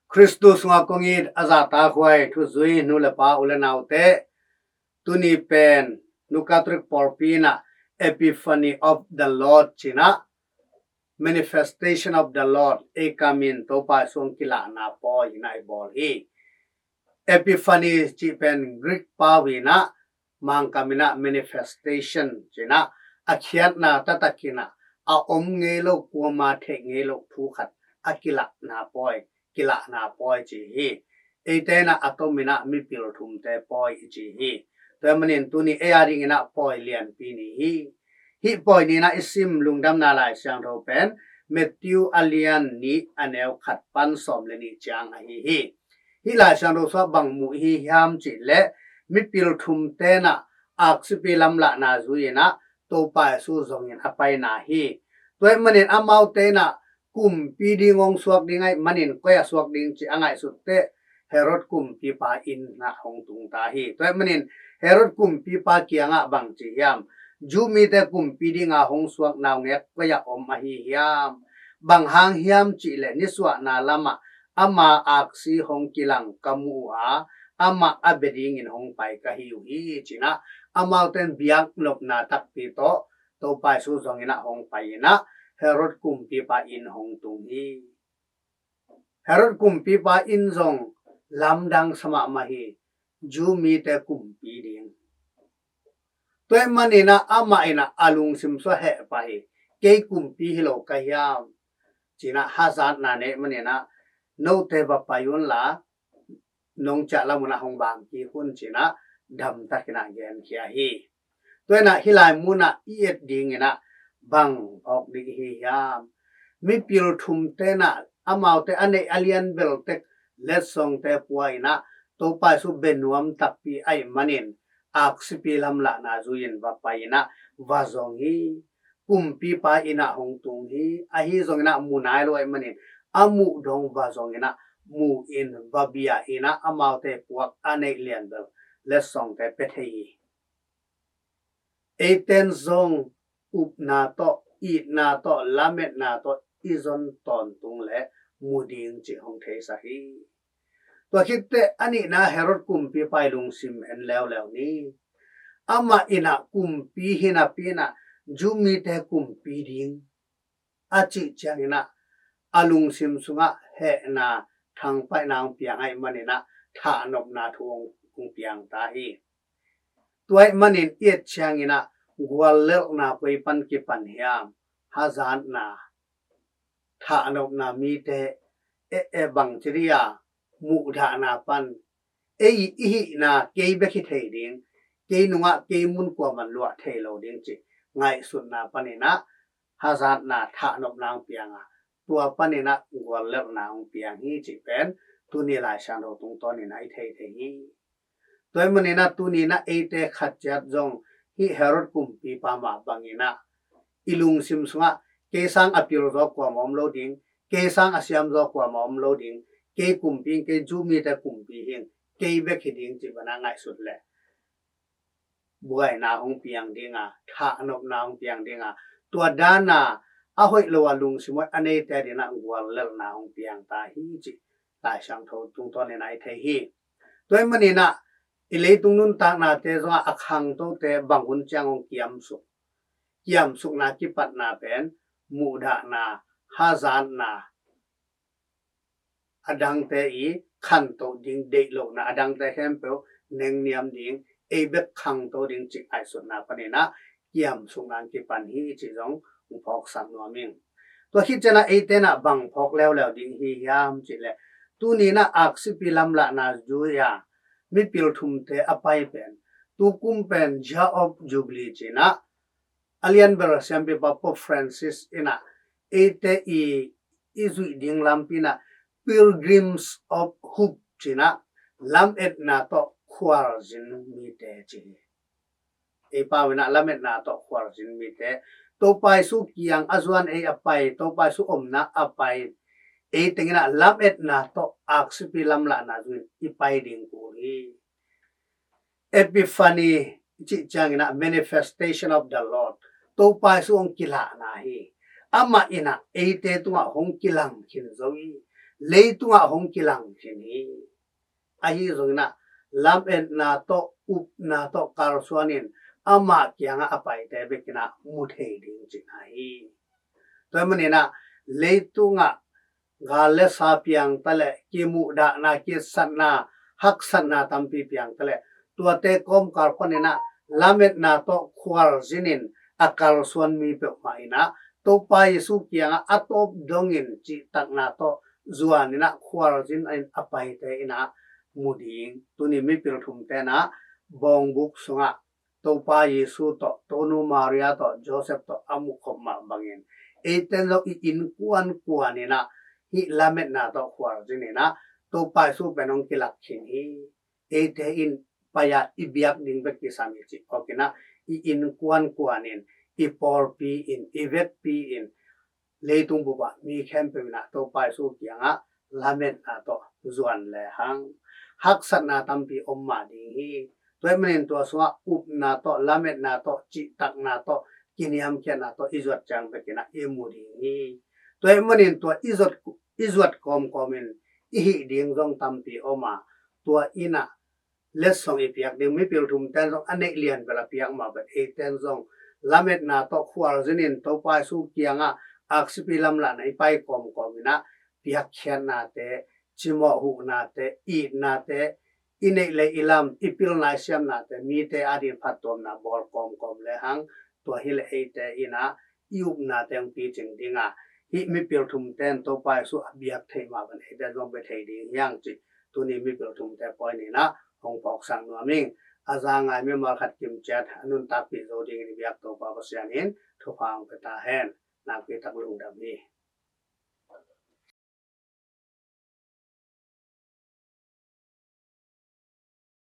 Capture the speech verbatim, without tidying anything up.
Khristu sungah kong it a zahtakhuai thuzui nu le pa u le naute, tuni pen Nu Catholic pawlpi in ah Epiphany of the Lord ci-in ah, Manifestation of the Lord, ei kam in Topa Jesu hong kilahna pawi in ah i bawl hi. Epiphany cih pen Greek pau in ah, Mangkam in ah manifestation ci-in ah, a khiatna taktak in ah, a om ngei lo, kuamah theih ngei lo thu khat a kilahna pawi, kilahna pawi ci hi. Eite in ah a tom in ah mipil thumte pawi i ci hi. Tua ahih manin tuni ei a ding in ah pawi lianpi ni hi. Hih pawi ni in ah i sim Lungdamna Lai Siangtho pen Matthew a lian nih, a neu khat pan sawm le nih ciang ahi hi. Hih Lai Siangtho sungah bang mu i hi hiam cih leh, mipil thumte in ah aksipi lamlahna zui in ah Topa Jesu zong in a paina hi. Tua ahih manin amaute in ah kumpi ding hong suak ding ahih manin, koi ah suak ding cih a ngaihsut teh Herod kumpipa inn ah hong tung ta hi. Tua ahih manin Herod kumpipa kiangah bang ci hiam? Jew mite kumpi ding a hong suak naungek koi ah om ahi hiam? Bang hang hiam cih leh nisuahna lamah ama aksi hong kilang ka mu uh a, amah a bia dingin hong pai ka hi uh hi, ci-in ah amaute in biaknopna takpi tawh Topa Jesu zong in ah hong pai in ah, Herod kumpipa inn hong tung hi. Herod kumpipa inn zong lamdang sa mahmah hi, Jew mite kumpi ding. Tua ahih manin ah amah in ah a lungsim sungah heh pah hi, kei kumpi hi lo ka hiam, ci-in ah hazatna nei manin ah, note va pai un la, nong ciah lam un ah hong bang kik un, ci-in ah damtak in ah genkhia hi. Tua in ah hih lai mun ah i et ding in ah bang phawk ding i hi hiam? Mipil thumte in ah amaute a neih a lian bel tek letsongte pua in ah, Topa Jesu bia nuam takpi ahih manin aksipi lamlahna zui in va pai in ah va zong hi. Kumpipa inn ah hong tung hi. Ahi zong in ah mu nai lo ahih manin a muh dong va zong in ah, mu in va bia in ah, amaute puak a neih lian bel letsongte pia thei hi. Eite in zong upna tawh, itna tawh, lametna tawh i zon tawntung leh mu ding cih hong theisak hi. Tua khit teh a nihna Herod kumpipa i lungsim en leuleu ni. Amah in ah kumpi hi napi in ah, Jew mite kumpi ding a cih ciangin ah, a lungsim sungah hehna, thangpaihna hong piang ahih manin ah thahnopna thu hong, hong piang ta hi. Tua ahih manin i et ciangin ah guallelhna koi pan kipan hiam? Hazatna, thahnopna, mite eh, eh, bang ci dih a, muhdahna pan, ei i hihna kei bek hi thei ding, kei nungah kei mun kuaman luah thei lo ding cih ngaihsutna panin ah hazatna, thahnopna hong piang a, tua panin ah guallelhna hong piang hi cih pen tuni Lai Siangtho tungtawn in ah i thei thei hi. Tua ahih manin ah tuni in ah eite khat ciat zong hih Herod kumpipa mah bangin ah i lungsim sungah kei sang a pil zaw kuamah om lo ding, kei sang a siam zaw kuamah om lo ding, kei kumpi ing, kei Jew mite kumpi hi ing, kei bek hi ding cih bana ngaihsut leh buaina hong piang ding a, thahnopna hong piang ding a, tua dan a a hoih lo a lungsim hoih a neite ading ah guallelhna hong piang ta hi cih Lai Siangtho tungtawn in ah i thei hi. Tua ahih manin ah i leitung nuntaknate zongah a khangtote bang hun ciang hong kiamsuk, kiamsukna kipatna pen muhdahna, hazatna, adangte i khantoh ding deih lohna, adangte khempeuh nengniam ding, ei bek khangto ding cih ngaihsutna panin ah kiamsukna hong kipan hi cih zong hong phawksak nuam ing. Tua khit ciangin ah eite in ah bang phawk leuleu ding hi hiam cih leh, tuni in ah aksipi lamlahna zui a mipil thumte a pai pen, tukum pen Year of Jubilee ci-in ah a lianbel siampipa Pope Francis in ah eite i, i zuih ding lampi in ah Pilgrims of Hope ci-in ah lametna tawh khualzin mite ci hi. Ei pau in ah lametna tawh khualzin mite, Topa Jesu kiang a zuan ei a pai, Topa Jesu omna a pai, ei teng in ah lametna tawh aksipi lamlahna zui in i pai ding kul hi. Epiphany cih ciangin ah manifestation of the Lord, Topa Jesu hong kilahna hi. Amah in ah eite tungah hong kilang khin zo hi. leitungah hong kilang khin hi. Ahi zongin ah lametna tawh upna tawh kalsuanin amah kiangah a paite bekin ah mu thei ding cihna hi. Tua ahih manin ah leitungah gal le sa piang ta leh, kimuhdahna, kitsatna, haksatna tampi piang ta leh, tuate kawmkal panin ah lametna tawh khualzinin a kalsuan mi peuhmah in ah Topa Jesu kiangah a tawp dongin cihtakna tawh zuanin ah khualzinin a paite in ah mu ding. Tuni mipil thumte in ah bawngbuk sungah Topa Jesu tawh, Tonu Maria tawh, Joseph tawh a mukhop mah bangin eiten zong i innkuan kuanin ah hih lametna tawh khualzinin ah Topa Jesu pen hong kilak khin hi. Eite in pai-a i biak ding bek kisam hi cih awkin ah i innkuan kuanin, i pawlpi in, i vekpi in, leitung bupah mi khempeuh in ah Topa Jesu kiangah lametna tawh zuan lehang haksatna tampi om mah ding hi. Tua ahih manin tua sungah upna tawh, lametna tawh, cihtakna tawh, kiniamkhiatna tawh i zuat ciang bekin ah i mu ding hi. Tua ahih manin tua i zuat, i zuat kawmkawmin i hih ding zong tampi om a, tua in ah letsong i piak ding, mipil thumten zong a neih lian bel a piak mah bel eiten zong lametna tawh khualzinin Topa Jesu kiangah aksipi lamlahna i pai kawmkawmin ah piakkhiatnate, cimawh huhnate, itnate, i neih le i lam, i pilna i siamnate mite adingin phattuamna bawl kawmkawm lehang, tua hileh eite in ah i upnate hong picing ding a, hih mipil thumten Topa Jesu a biak theih mah bangin eite zong bia thei ding hi hang cih tuni mipil thumte point in ah hong phawksak nuam ing. A za ngai mimal khat kimciat a nuntakpih zo dingin i biak Topa Pasian in thupha hong pia ta hen. Nakpi tak lungdam hi.